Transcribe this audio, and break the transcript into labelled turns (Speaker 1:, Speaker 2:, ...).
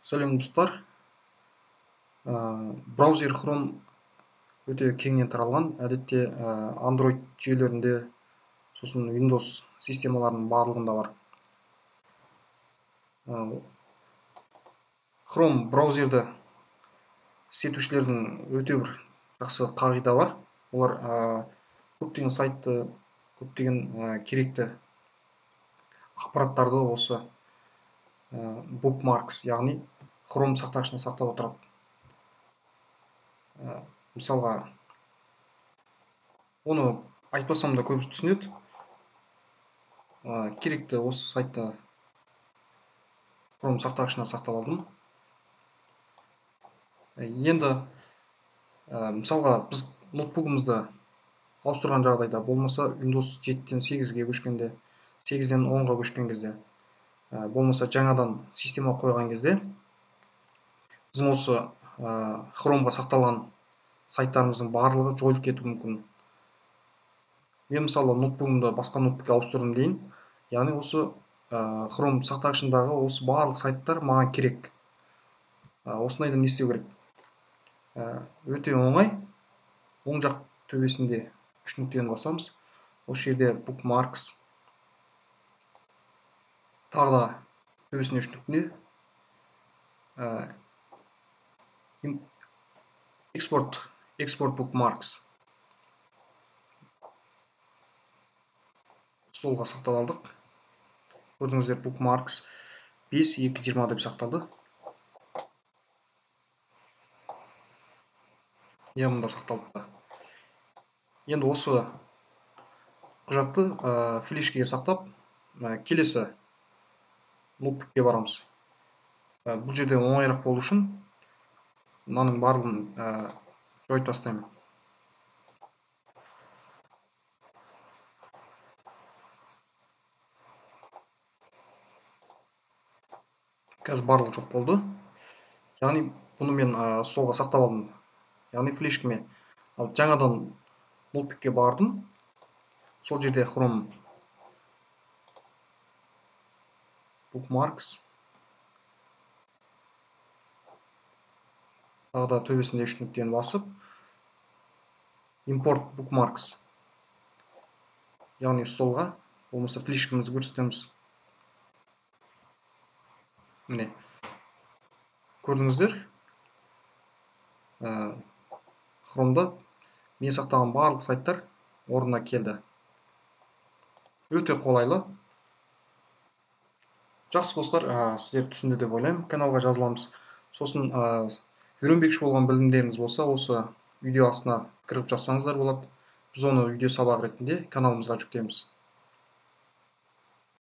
Speaker 1: Сәлем достар. Браузер Chrome өте кеңінен таралған. Әдетте Android жүйелерінде, сосын Windows системаларының барлығында бар. Chrome браузерді істетушілердің өте бір жақсы қағида бар. Олар көптеген сайтты, көптеген керекті ақпараттарды осы bookmarks, яғни Chrome сақтағышына сақтап отырады. Мысалға, оны айтпасам да көбісі түсінеді. Керекті осы сайтты Chrome сақтағышына сақтап алдым. Енді мысалға біз ноутбугымызды ауыстырған жағдайда, болмаса Windows 7-тен 8-ге көшкенде, 8-ден 10-ға көшкен кезде, болмаса жаңадан система қойған кезде біздің осы Chromeға сақталған сайттарымыздың барлығы жойылып кетуі мүмкін. Мен мысалы ноутбугымды басқа ноутбукке ауыстырдым дейін, яғни осы Chrome сақтағышындағы осы барлық сайттар маған керек. Осындайда не істеу керек? Өте оңай. Оң жақ төбесінде үш нүктені басамыз. Осы жерде bookmarks, тағы да төбесінде үш нүкте, экспорт bookmarks. Столға сақтап алдық. Көрдіңіздер, bookmarks 5.2.20 деп сақталды. Иә, мұнда сақталыпты. Енді осы құжатты флешкеге сақтап, келесі ноутбукке барамыз. Бұл жерде оңайырақ болу үшін мынаның барлығын жойып тастаймын. Қазір барлығы жоқ болды. Яғни бұны мен столға сақтап алдым. Яғни флешкеме. Ал жаңадан ноутбукке бардым. Сол жерде Chrome bookmarks, тағы да төбесінде үш нүктені басып, import bookmarks, яғни столға, болмаса флешкамызды көрсетеміз. Міне, көрдіңіздер, Chrome'да мен сақтаған барлық сайттар орнына келді. Өте қолайлы. Жақсы достар, сіздер түсінді деп ойлаймын. Каналға жазыламыз. Сосын үйренбекші болған білімдеріңіз болса, осы видео астына кіріп жазсаңыздар болады. Біз оны видео сабақ ретінде каналымызға жүктейміз.